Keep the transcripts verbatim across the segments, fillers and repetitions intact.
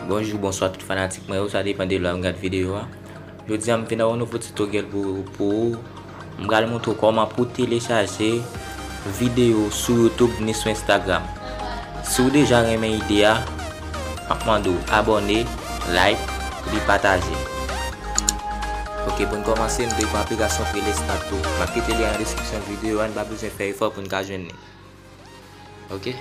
Bonjou, bonswa tout fanatik mwen yo, sa depann de lè w ap gad videyo a. Jodi a m vin ak yon nouvo tutorial pou, pou ou. M pral montre w kòman pou telechaje videyo sou YouTube ni sou Instagram. Si w deja renmen ide a, m ap mande w abòne, like, epi pataje. Ok, pou n kòmanse, m te gen yon aplikasyon ki rele Snap tou. M ap kite lyen an nan deskripsyon videyo a, n pa bezwen fè efò pou n ka jwenn li. Ok?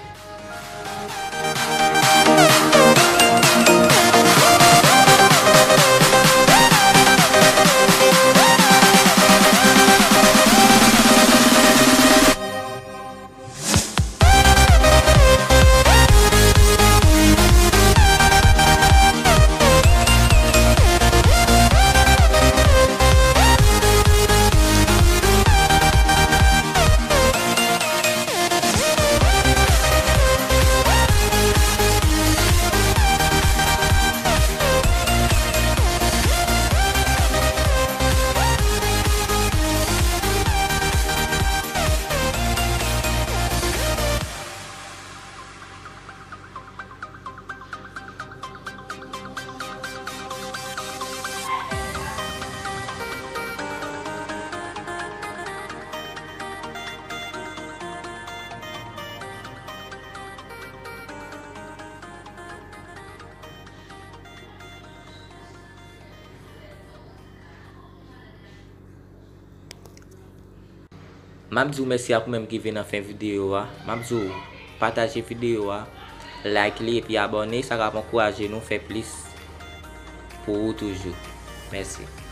M ap di w mèsi ak ou menm ki vin nan fen videyo a. M ap di w pataje videyo a, like li epi abòne, sa k ap ankouraje nou fè plis pou ou toujou. Mèsi.